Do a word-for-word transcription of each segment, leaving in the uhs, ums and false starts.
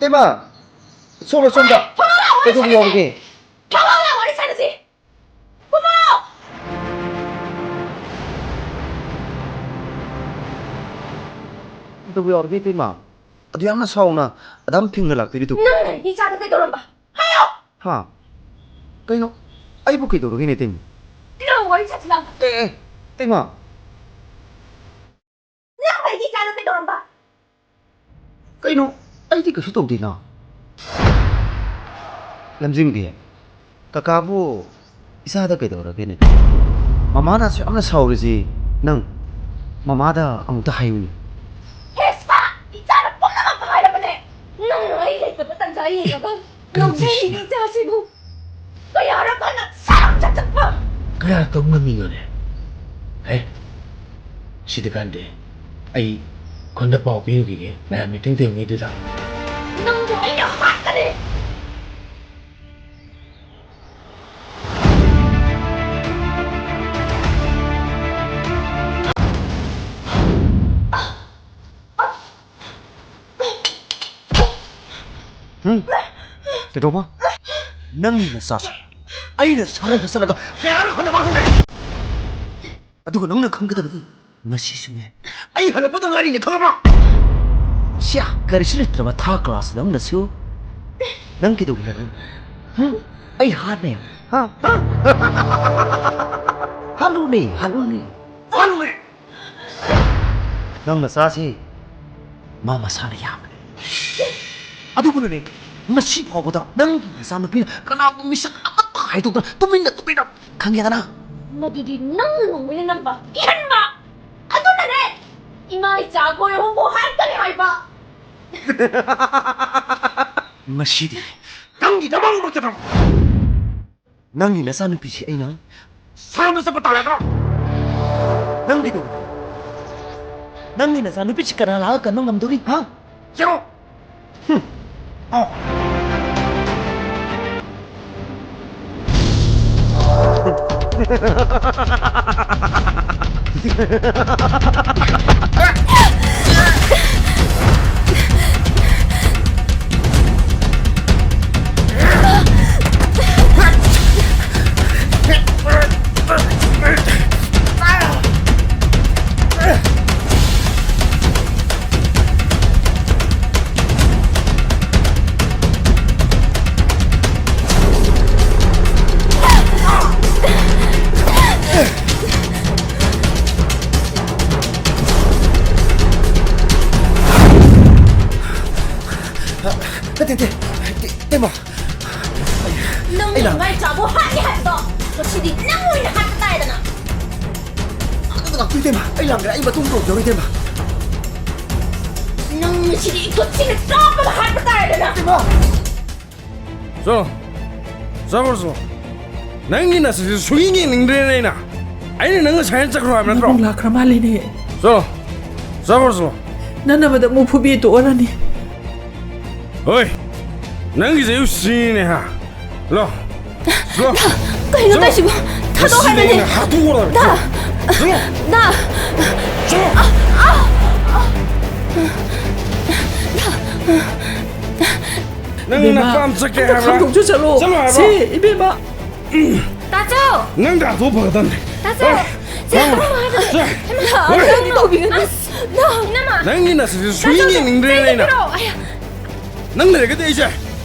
ꯏꯇꯩꯃ, ꯁꯣꯝꯗ, ꯁꯣꯝꯗ꯫ ꯀꯩꯗꯧꯕ ꯌꯥꯎꯔꯒꯦ? ꯐꯝꯃꯣ, ꯋꯥꯔꯤ ꯁꯥꯟꯅꯁꯤ꯫ ꯐꯝꯃꯣ! ꯀꯩꯗꯧꯕ ꯌꯥꯎꯔꯒꯦ, ꯏꯇꯩꯃ? ꯑꯗꯨ ꯌꯥꯝꯅ ꯁꯥꯎꯅ ꯑꯗꯨꯝ ꯐꯤꯡꯅ ꯂꯥꯛꯄꯤꯔꯤꯗꯨ? ꯅꯪꯅ ꯏꯆꯥꯗ ꯀꯩꯗꯧꯔꯝꯕ? ꯍꯥꯏꯌꯣ! ꯍꯥ? ꯀꯩꯅꯣ? ꯑꯩꯕꯨ ꯀꯩꯗꯧꯔꯒꯦꯅꯦ, ꯏꯇꯩꯃ? ꯅꯪ ꯋꯥꯔꯤ ꯁꯥꯟꯅꯁꯤ ꯂꯥꯎ꯫ ꯑꯦ, ꯑꯦ, ꯏꯇꯩꯃ! ꯅꯪ ꯑꯩꯒꯤ ꯏꯆꯥꯗ ꯀꯩꯗꯧꯔꯝꯕ? ꯀꯩꯅꯣ? ꯑꯩꯗꯤ ꯀꯩꯁꯨ ꯇꯧꯗꯦꯅ꯫ ꯂꯝꯖꯤꯡꯕꯤ, ꯀꯀꯥꯕꯨ ꯏꯆꯥꯗ ꯀꯩꯗꯧꯔꯒꯦꯅꯦ? ꯃꯃꯥꯅ ꯑꯁꯨꯛ ꯌꯥꯝꯅ ꯁꯥꯎꯔꯤꯁꯤ ꯅꯪ ꯃꯃꯥꯗ ꯑꯃꯨꯛꯇ ꯍꯥꯏꯌꯨꯅꯦ꯫ ꯍꯦꯁꯄꯥ! ꯏꯆꯥꯗ ꯄꯨꯝꯅꯃꯛ ꯍꯥꯏꯔꯕꯅꯦ꯫ ꯅꯪꯅ ꯑꯩ ꯂꯩꯇꯕ ꯇꯟꯖꯥ ꯌꯦꯡꯉꯒ ꯀꯩꯅꯣ ꯂꯧꯖꯔꯤꯅꯤ ꯏꯆꯥꯁꯤꯕꯨ꯫ ꯀꯌꯥꯔꯛ ꯍꯟꯅ ꯁꯥꯎ ꯆꯠꯆꯠꯄ? ꯀꯌꯥꯔꯛ ꯇꯧ ꯉꯝꯃꯤꯅꯣꯅꯦ? ꯍꯦ, ꯁꯤꯗꯤ ꯀꯥꯟꯗꯦ꯫ ꯑꯩ ꯈꯨꯟꯗ ꯄꯥꯎ ꯄꯤꯔꯨꯈꯤꯒꯦ, ꯃꯌꯥꯝ ꯃꯤꯇꯤꯡ ꯇꯧꯔꯤꯉꯩꯗꯨꯗ꯫ ꯅꯪꯕꯨ ꯑꯩꯅ ꯍꯥꯠꯀꯅꯤ! ꯍꯨꯝ? ꯀꯩꯗꯧꯕ? ꯅꯪꯒꯤ ꯅꯆꯥꯁꯦ ꯑꯩꯅ ꯁꯥꯟꯅ ꯆꯠꯂꯒ ꯀꯌꯥꯔꯛ ꯍꯟꯅ ꯃꯥꯡꯍꯟꯒꯦ? ꯑꯗꯨꯒ ꯅꯪꯅ ꯈꯪꯒꯗꯕꯗꯤ ꯉꯁꯤꯁꯨꯅꯦ, ꯑꯩ ꯍꯜꯂꯛꯄꯗ ꯉꯥꯏꯔꯤꯅꯦ, ꯈꯪꯉꯕ? ꯁꯤꯌꯥ, ꯀꯔꯤꯁꯨ ꯂꯩꯇ꯭ꯔꯕ ꯊꯥ ꯀ꯭ꯂꯥꯁ ꯅꯪꯅꯁꯨ ꯅꯪ ꯀꯩꯗꯧꯒꯦ ꯍꯥꯏꯕ? ꯍꯨꯝ? ꯑꯩ ꯍꯥꯠꯅꯦ꯫ ꯍꯥ? ꯍꯥꯠꯂꯨꯅꯦ, ꯍꯥꯠꯂꯨꯅꯦ꯫ ꯍꯥꯠꯂꯨꯅꯦ! ꯅꯪ ꯅꯆꯥꯁꯤ ꯃꯥ ꯃꯁꯥꯅ ꯌꯥꯕꯅꯦ꯫ ꯑꯗꯨꯕꯨꯅꯅꯦ, ꯉꯁꯤ ꯐꯥꯎꯕꯗ ꯅꯪꯒꯤ ꯅꯆꯥꯅꯨꯄꯤꯅ ꯀꯅꯥꯒꯨꯝꯕ ꯃꯤꯁꯛ ꯑꯃꯠꯇ ꯍꯥꯏꯗꯣꯛꯇꯅ ꯇꯨꯃꯤꯟꯅ ꯇꯨꯃꯤꯟꯅ ꯈꯪꯉꯦꯗꯅ? ꯃꯗꯨꯗꯤ ꯅꯪꯅ ꯅꯣꯡꯃꯩꯅ ꯅꯝꯕ ꯏꯍꯟꯕ! ꯑꯗꯨꯅꯅꯦ ꯏꯃꯥ ꯏꯆꯥ ꯀꯣꯏꯔꯍꯣꯡꯕ ꯍꯥꯏꯔꯛꯀꯅꯤ ꯍꯥꯏꯕ! ꯉꯁꯤꯗꯤ ꯅꯪꯒꯤ ꯅꯃꯪꯃꯛꯇ ꯅꯪ ꯅꯪꯒꯤ ꯅꯆꯥꯅꯨꯄꯤꯁꯤ ꯑꯩꯅ ꯁꯔꯝꯗ ꯆꯠꯄ ꯇꯥꯔꯦꯀꯣ? ꯅꯪꯒꯤꯗꯣ, ꯅꯪꯒꯤ ꯅꯆꯥꯅꯨꯄꯤꯁꯤ ꯀꯅꯥ ꯂꯥꯛꯑꯒ ꯀꯟꯕ ꯉꯝꯗꯧꯔꯤ, ꯍꯥ? ꯌꯦꯡꯉꯣ! ꯍꯨꯝ! ꯑꯣ! ꯑꯣꯏꯅ ꯍꯥꯠꯄ ꯇꯥꯏꯗꯅ꯫ ꯑꯗꯨ ꯉꯥꯛꯄꯤꯌꯨ, ꯏꯇꯩꯃ꯫ ꯑꯩ ꯂꯥꯛꯂꯦ, ꯑꯩ ꯃꯇꯨꯡ ꯇꯧꯖꯔꯣ, ꯏꯇꯩꯃ꯫ ꯅꯪ ꯉꯁꯤꯗꯤ ꯏꯈꯨꯠꯁꯤꯅ ꯀꯥꯞꯄꯒ ꯍꯥꯠꯄ ꯇꯥꯔꯦꯗꯅ꯫ ꯏꯇꯩꯃ! ꯆꯠꯂꯣ꯫ ꯆꯠꯈ꯭ꯔꯣ, ꯆꯠꯂꯣ꯫ ꯅꯪꯒꯤ ꯅꯁꯛꯁꯦ ꯁꯨꯡꯌꯦꯡ ꯌꯦꯡꯅꯤꯡꯗ꯭ꯔꯦꯅꯦ ꯑꯩꯅ꯫ ꯑꯩꯅ ꯅꯪ ꯉꯁꯥꯏꯅ ꯆꯠꯈ꯭ꯔꯣ ꯍꯥꯏꯕ ꯅꯠꯇ꯭ꯔꯣ? ꯃꯕꯨꯡ ꯂꯥꯛꯈ꯭ꯔ ꯃꯥꯜꯂꯦꯅꯦ꯫ ꯆꯠꯂꯣ꯫ ꯆꯠꯈ꯭ꯔꯣ, ꯆꯠꯂꯣ꯫ ꯅꯅꯕꯗ ꯑꯃꯨꯛ ꯐꯨꯕꯤ ꯇꯣꯛꯑꯔꯅꯤ꯫ ꯍꯣꯏ꯫ ꯅꯪꯒꯤꯁꯦ ꯑꯩ ꯎꯁꯤꯅꯤꯅꯦ, ꯍꯥ? ꯂꯣ꯫ ꯂꯣ꯫ ꯀꯩꯅꯣ ꯆꯠꯂꯣ꯫ ꯇꯧꯔꯤꯁꯤꯕꯣ? ꯊꯥꯗꯣꯛꯑꯣ ꯉꯁꯤꯗꯤ ꯍꯥꯏꯕꯅꯦ꯫ ꯑꯩꯅ ꯍꯥꯠꯇꯣꯛꯑꯔꯣꯏ꯫ ꯗꯥ! ꯆꯠꯂꯣ꯫ ꯗꯥ! ꯆꯠꯂꯣ꯫ ꯅꯪ ꯏꯕꯦꯝꯃ, ꯅꯄꯥꯝ ꯆꯠꯀꯦ ꯑꯝꯇ ꯍꯥꯏꯕ꯭ꯔꯥ? ꯈꯥꯝꯗꯣꯛꯆ ꯆꯠꯂꯣ꯫ ꯆꯠꯂꯣ ꯍꯥꯏꯕ꯭ꯔꯥ? ꯁꯦ, ꯏꯕꯦꯝꯃ꯫ ꯇꯥꯆꯧ! ꯅꯪ ꯗꯥꯛꯇꯣ ꯐꯒꯗꯕꯅꯦ꯫ ꯇꯥꯆꯧ! ꯍꯣꯏ꯫ ꯁꯦ, ꯍꯣꯏ꯫ ꯀꯔꯝ ꯍꯥꯏꯕꯅꯣ? ꯁꯦ꯫ ꯏꯃꯥ, ꯍꯣꯏ꯫ ꯀꯔꯤꯅꯣ? ꯇꯧꯕꯤꯒꯅꯨ꯫ ꯑꯁ! ꯅꯣ! ꯏꯅꯝꯃ! ꯅꯪꯒꯤ ꯅꯁꯛꯁꯦ ꯁꯨꯡꯌꯦꯡ ꯇꯥꯆꯧ, ꯌꯦꯡꯅꯤꯡꯗ꯭ꯔꯦꯅꯦ ꯆꯩ ꯑꯩꯅ꯫ ꯄꯤꯔꯛꯑꯣ! ꯑꯌꯥ! ꯅꯪ ꯂꯩꯔꯒꯗꯤ ꯑꯩꯁꯦ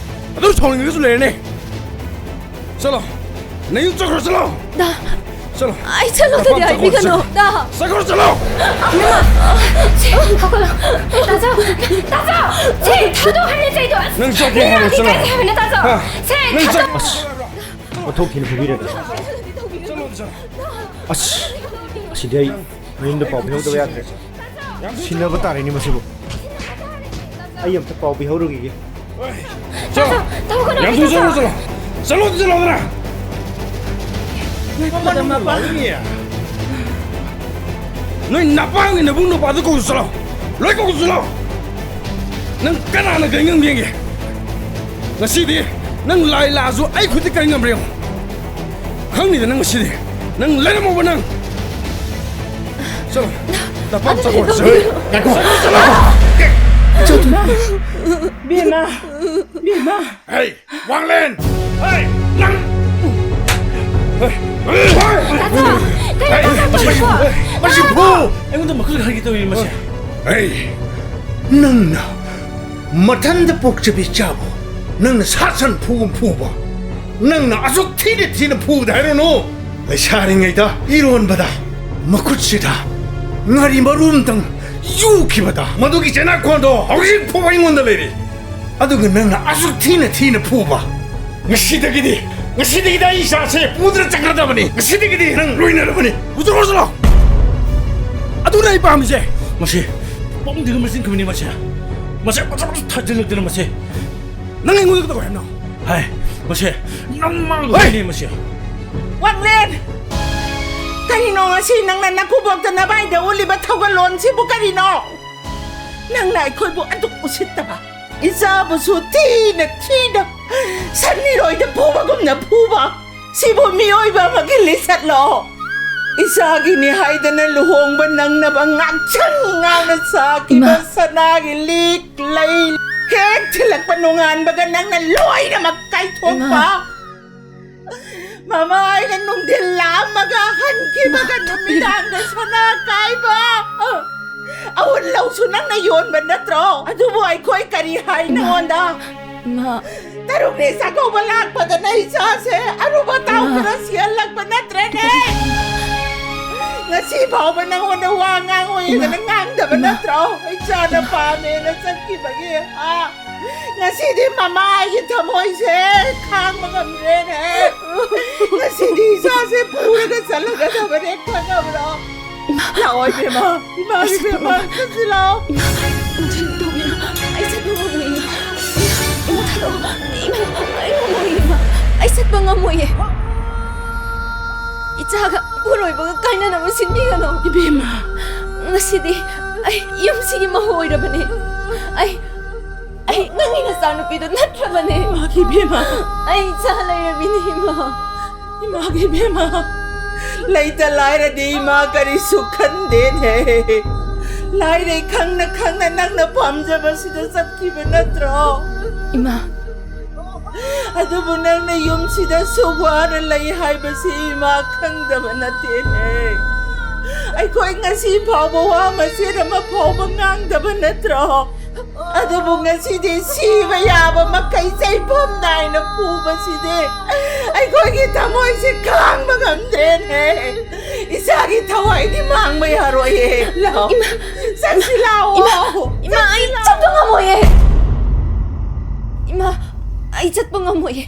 ꯑꯗꯨꯝ ꯁꯥꯎꯅꯤꯡꯉꯒꯁꯨ ꯂꯩꯔꯅꯤ꯫ ꯆꯠꯂꯣ꯫ ꯅꯌꯨꯝ ꯆꯠꯈ꯭ꯔꯣ, ꯆꯠꯂꯣ꯫ ꯗꯥ! ꯆꯠꯂꯣ꯫ ꯑꯩ ꯆꯠꯂꯣ, ꯅꯄꯥꯝ ꯗꯥꯗꯤ, ꯆꯠꯈ꯭ꯔꯣ, ꯍꯥꯏꯕꯤꯒꯅꯨ꯫ ꯆꯠꯈ꯭ꯔꯣ꯫ ꯗꯥ! ꯆꯠꯈ꯭ꯔꯣ, ꯆꯠꯂꯣ꯫ ꯏꯃꯥ! ꯁꯦ, ꯍꯧꯒꯠꯂꯣ꯫ ꯇꯥꯆꯧ! ꯇꯥꯆꯧ! ꯁꯦ, ꯊꯥꯗꯣꯛꯑꯣ ꯍꯥꯏꯕꯅꯦ ꯆꯩꯗꯣ! ꯑꯁ! ꯅꯪ ꯆꯠꯀꯦ ꯍꯥꯏꯔꯣ, ꯏꯃꯥ, ꯆꯠꯂꯣ꯫ ꯏꯀꯥꯏꯖꯩ ꯍꯥꯏꯕꯅꯦ, ꯇꯥꯆꯧ! ꯍꯥ? ꯁꯦ, ꯅꯪ ꯆꯠ- ꯊꯥꯗꯣꯛꯑꯣ! ꯑꯁ! ꯑꯣꯟꯊꯣꯛ ꯊꯤꯅ ꯐꯨꯕꯤꯔꯒ꯫ ꯑꯁ! ꯑꯁꯤꯗꯤ ꯑꯩ ꯃꯌꯨꯝꯗ ꯄꯥꯎ ꯄꯤꯍꯧꯗꯕ ꯌꯥꯗ꯭ꯔꯦ꯫ ꯁꯤꯟꯅꯕ ꯇꯥꯔꯦꯅꯦ ꯃꯁꯤꯕꯨ꯫ ꯑꯩ ꯑꯝꯇ ꯄꯥꯎ ꯄꯤꯍꯧꯔꯨꯈꯤꯒꯦ꯫ ꯆꯠꯂꯣ! ꯇꯧꯒꯅꯨ, ꯌꯥꯝ ꯊꯨꯅ ꯆꯠꯂꯣ, ꯆꯠꯂꯣ! ꯆꯠꯂꯣ, ꯆꯠꯂꯣꯗꯅ! ꯅꯣꯏ ꯅꯄꯥꯒꯤ ꯅꯕꯨꯡ ꯅꯨꯄꯥꯗꯨ ꯀꯧꯁꯨ ꯆꯠꯂꯣ! ꯂꯣꯏ ꯀꯧꯁꯨ ꯆꯠꯂꯣ! ꯅꯪ ꯀꯅꯥꯅ ꯀꯔꯤ ꯉꯝꯒꯦ? ꯉꯁꯤꯗꯤ ꯅꯪ ꯂꯥꯏ ꯂꯥꯛꯑꯁꯨ ꯑꯩ ꯈꯨꯠꯇ ꯀꯔꯤ ꯉꯝꯕ꯭ꯔꯥ ꯌꯦꯡꯉꯣ꯫ ꯈꯪꯅꯤꯗ ꯅꯪ ꯉꯁꯤꯗꯤ꯫ ꯅꯪ ꯂꯩꯔꯝꯃꯣꯕ ꯅꯪ꯫ ꯆꯠꯂꯣ꯫ ꯅꯄꯥꯝ ꯆꯠꯈ꯭ꯔꯣ꯫ ꯉꯥꯏꯈꯣ꯫ ꯆꯠꯈ꯭ꯔꯣ, ꯆꯠꯂꯣ꯫ ꯆꯠꯈ꯭ꯔꯣ꯫ ꯕꯦꯝꯃ! ꯕꯦꯝꯃ! ꯍꯩ, ꯋꯥꯡꯂꯦꯟ! ꯍꯩ, ꯅꯪ! ꯍꯩ, ꯍꯩ! ꯇꯥꯆꯧ! ꯀꯩꯅꯣ ꯍꯩ, ꯇꯥꯆꯧ ꯃꯁꯤ ꯇꯧꯔꯤꯁꯤꯕꯣ? ꯐꯨ! ꯃꯁꯤ ꯐꯨ! ꯑꯩꯉꯣꯟꯗ ꯃꯈꯨꯠ ꯈꯔꯒꯤ ꯇꯧꯔꯤ ꯃꯁꯦ꯫ ꯍꯩ, ꯅꯪꯅ ꯃꯊꯟꯗ ꯄꯣꯛꯆꯕꯤ ꯆꯥꯕ, ꯅꯪꯅ ꯁꯥ ꯁꯟ ꯐꯨꯒꯨꯝ ꯐꯨꯕ, ꯅꯪꯅ ꯑꯁꯨꯛ ꯊꯤꯅ ꯊꯤꯅ ꯐꯨꯕꯗ ꯍꯥꯏꯔꯨꯅꯨ꯫ ꯂꯩꯁꯥꯔꯤꯉꯩꯗ ꯏꯔꯣꯟꯕꯗ ꯃꯈꯨꯠꯁꯤꯗ ꯉꯥꯔꯤ ꯃꯔꯨ ꯑꯃꯇꯪ ꯌꯨꯈꯤꯕꯗ ꯃꯗꯨꯒꯤ ꯆꯦꯅꯥꯈꯣꯟꯗꯣ ꯍꯧꯖꯤꯛ ꯐꯥꯎꯕ ꯑꯩꯉꯣꯟꯗ ꯂꯩꯔꯤ꯫ ꯑꯗꯨꯒ ꯅꯪꯅ ꯑꯁꯨꯛ ꯊꯤꯅ ꯊꯤꯅ ꯐꯨꯕ, ꯉꯁꯤꯗꯒꯤꯗꯤ ꯉꯁꯤꯗꯒꯤꯗꯤ ꯑꯩ ꯏꯆꯥꯁꯦ ꯄꯨꯗꯅ ꯆꯠꯈ꯭ꯔꯗꯕꯅꯤ꯫ ꯉꯁꯤꯗꯒꯤꯗꯤ ꯅꯪ ꯂꯣꯏꯅꯔꯕꯅꯤ꯫ ꯎꯖꯔꯣ, ꯎꯖꯔꯣ꯫ ꯑꯗꯨꯅ ꯑꯩ ꯄꯥꯝꯃꯤꯁꯦ꯫ ꯃꯁꯤ ꯄꯣꯡꯗꯤꯒ ꯃꯆꯤꯟ ꯈꯨꯝꯅꯤ ꯃꯁꯦ꯫ ꯃꯁꯦ ꯃꯁꯛ ꯃꯁꯛ ꯊꯥꯖꯤꯜꯂꯛꯇꯅ ꯃꯁꯦ꯫ ꯅꯪ ꯑꯩꯉꯣꯟꯗ ꯀꯩꯗꯧꯔꯦ ꯍꯥꯏꯕꯅꯣ? ꯍꯥꯏ, ꯃꯁꯦ ꯅꯪ ꯃꯥꯡꯒꯗꯣꯏꯅꯦ ꯃꯁꯦ꯫ ꯋꯥꯡꯂꯦꯟ! ꯀꯔꯤꯅꯣ ꯉꯁꯤ ꯅꯪꯅ ꯅꯀꯨꯕꯣꯛꯇ ꯅꯕꯥꯏꯗ ꯎꯠꯂꯤꯕ ꯊꯧꯒꯜꯂꯣꯟꯁꯤꯕꯨ ꯀꯔꯤꯅꯣ? ꯅꯪꯅ ꯑꯩꯈꯣꯏꯕꯨ ꯑꯗꯨꯛ ꯎꯁꯤꯠꯇꯕ, ꯏꯆꯥꯕꯨꯁꯨ ꯊꯤꯅ ꯊꯤꯅ ꯁꯟ ꯏꯔꯣꯏꯗ ꯐꯨꯕꯒꯨꯝꯅ ꯐꯨꯕ, ꯁꯤꯕꯨ ꯃꯤꯑꯣꯏꯕ ꯑꯃꯒꯤ ꯂꯤꯆꯠꯂꯣ? ꯏꯆꯥꯒꯤꯅꯤ ꯍꯥꯏꯗꯅ ꯂꯨꯍꯣꯡꯕ ꯅꯪꯅꯕ ꯉꯥꯛꯁꯪ ꯉꯥꯡꯅ ꯁꯥꯈꯤꯕ ꯏꯃꯥ꯫ ꯁꯅꯥꯒꯤ ꯂꯤꯛ ꯂꯩ ꯍꯦꯛ ꯊꯤꯜꯂꯛꯄ ꯅꯣꯡꯉꯥꯟꯕꯒ ꯅꯪꯅ ꯂꯣꯏꯅꯃꯛ ꯀꯥꯏꯊꯣꯛꯄ꯫ ꯏꯃꯥ꯫ ꯃꯃꯥ ꯑꯩꯅ ꯅꯨꯡꯊꯤꯜ ꯂꯥꯛꯑꯝꯃꯒ ꯍꯟꯈꯤꯕꯒ ꯏꯃꯥ, ꯅꯨꯃꯤꯗꯥꯡꯗ ꯁꯅꯥ ꯀꯥꯏꯕ꯫ ꯑꯎꯟ ꯂꯧꯁꯨ ꯅꯪꯅ ꯌꯣꯟꯕ ꯅꯠꯇ꯭ꯔꯣ? ꯑꯗꯨꯕꯨ ꯑꯩꯈꯣꯏ ꯀꯔꯤ ꯍꯥꯏ ꯏꯃꯥ꯫ ꯅꯉꯣꯟꯗ? ꯏꯃꯥ꯫ ꯇꯔꯨꯛꯅꯤ ꯆꯥꯛꯀꯧꯕ ꯂꯥꯛꯄꯗꯅ ꯏꯆꯥꯁꯦ ꯑꯔꯨꯕ ꯇꯥꯎ ꯏꯃꯥ꯫ ꯈꯔ ꯁꯤꯍꯜꯂꯛꯄ ꯅꯠꯇ꯭ꯔꯅꯦ? ꯉꯁꯤ ꯐꯥꯎꯕ ꯅꯉꯣꯟꯗ ꯋꯥ ꯉꯥꯡꯉꯣꯏꯗꯅ ꯏꯃꯥ꯫ ꯉꯥꯡꯗꯕ ꯏꯃꯥ꯫ ꯅꯠꯇ꯭ꯔꯣ? ꯏꯆꯥꯅ ꯏꯃꯥ꯫ ꯄꯥꯝꯃꯦꯅ ꯆꯠꯈꯤꯕꯒꯤ, ꯍꯥ? ꯉꯁꯤꯗꯤ ꯃꯃꯥꯒꯤ ꯊꯃꯣꯏꯁꯦ ꯈꯥꯡꯕ ꯉꯝꯗ꯭ꯔꯦꯅꯦ꯫ ꯉꯁꯤꯗꯤ ꯏꯆꯥꯁꯦ ꯄꯨꯔꯒ ꯆꯠꯂꯒꯗꯕꯅꯦ, ꯈꯪꯉꯕ꯭ꯔꯣ? ꯏꯃꯥ꯫ ꯂꯥꯛꯑꯣ, ꯏꯕꯦꯝꯃ꯫ ꯏꯃꯥ, ꯑꯩ ꯆꯠꯄ ꯏꯕꯦꯝꯃ, ꯉꯝꯃꯣꯏ꯫ ꯆꯠꯁꯤ ꯂꯥꯛꯑꯣ꯫ ꯏꯃꯥ, ꯊꯥꯗꯣꯛꯑꯣ꯫ ꯏꯃꯥ, ꯏꯃꯥ, ꯊꯥꯗꯣꯛꯑꯣ꯫ ꯏꯃꯥ, ꯏꯃꯥ, ꯑꯩ ꯉꯝꯃꯣꯏ, ꯏꯃꯥ꯫ ꯑꯩ ꯆꯠꯄ ꯉꯝꯃꯣꯏꯌꯦ꯫ ꯏꯆꯥꯒ ꯏꯄꯨꯔꯣꯏꯕꯒ ꯀꯥꯏꯅꯅꯕ ꯁꯤꯟꯕꯤꯒꯅꯨ꯫ ꯏꯕꯦꯝꯃ꯫ ꯉꯁꯤꯗꯤ ꯑꯩ ꯌꯨꯝꯁꯤꯒꯤ ꯃꯍꯨ ꯑꯣꯏꯔꯕꯅꯦ꯫ ꯑꯩ ꯑꯩ ꯅꯪꯒꯤ ꯅꯆꯥꯅꯨꯄꯤꯗꯨ ꯅꯠꯇ꯭ꯔꯕꯅꯦ꯫ ꯏꯃꯥꯒꯤ ꯏꯕꯦꯝꯃ꯫ ꯑꯩ ꯏꯆꯥ ꯂꯩꯔꯕꯤꯅꯦ, ꯏꯃꯥ꯫ ꯏꯃꯥꯒꯤ ꯏꯕꯦꯝꯃ꯫ ꯂꯩꯇ ꯂꯥꯏꯔꯗꯤ ꯏꯃꯥ ꯀꯔꯤꯁꯨ ꯈꯟꯗꯦꯅꯦ꯫ ꯂꯥꯏꯔꯩ ꯈꯪꯅ ꯈꯪꯅ ꯅꯪꯅ ꯄꯥꯝꯖꯕꯁꯤꯗ ꯆꯠꯈꯤꯕ ꯅꯠꯇ꯭ꯔꯣ? ꯏꯃꯥ꯫ ꯑꯗꯨꯕꯨ ꯅꯪꯅ ꯌꯨꯝꯁꯤꯗ ꯁꯨꯛ ꯋꯥꯅ ꯂꯩ ꯍꯥꯏꯕꯁꯤ ꯏꯃꯥ ꯈꯪꯗꯕ ꯅꯠꯇꯦꯅꯦ꯫ ꯑꯩꯈꯣꯏ ꯉꯁꯤ ꯐꯥꯎꯕ ꯋꯥ ꯃꯆꯦꯠ ꯑꯃ ꯐꯥꯎꯕ ꯉꯥꯡꯗꯕ ꯅꯠꯇ꯭ꯔꯣ? ꯑꯗꯨꯕꯨ ꯉꯁꯤꯗꯤ ꯁꯤꯕ ꯌꯥꯕ ꯃꯈꯩ ꯆꯩꯐꯝ ꯅꯥꯏꯅ ꯐꯨꯕꯁꯤꯗꯤ ꯑꯩꯈꯣꯏꯒꯤ ꯊꯃꯣꯏꯁꯤ ꯈꯥꯡꯕ ꯉꯝꯗ꯭ꯔꯦꯅꯦ꯫ ꯏꯆꯥꯒꯤ ꯊꯋꯥꯏꯗꯤ ꯃꯥꯡꯕ ꯌꯥꯔꯣꯏꯌꯦ꯫ ꯂꯥꯛꯑꯣ꯫ ꯏꯃꯥ! ꯆꯠꯁꯤ ꯂꯥꯛꯑꯣ꯫ ꯏꯃꯥ! ꯏꯃꯥ, ꯑꯩ ꯆꯠꯄ ꯉꯝꯃꯣꯏꯌꯦ꯫ ꯏꯃꯥ, ꯑꯩ ꯆꯠꯄ ꯉꯝꯃꯣꯏꯌꯦ꯫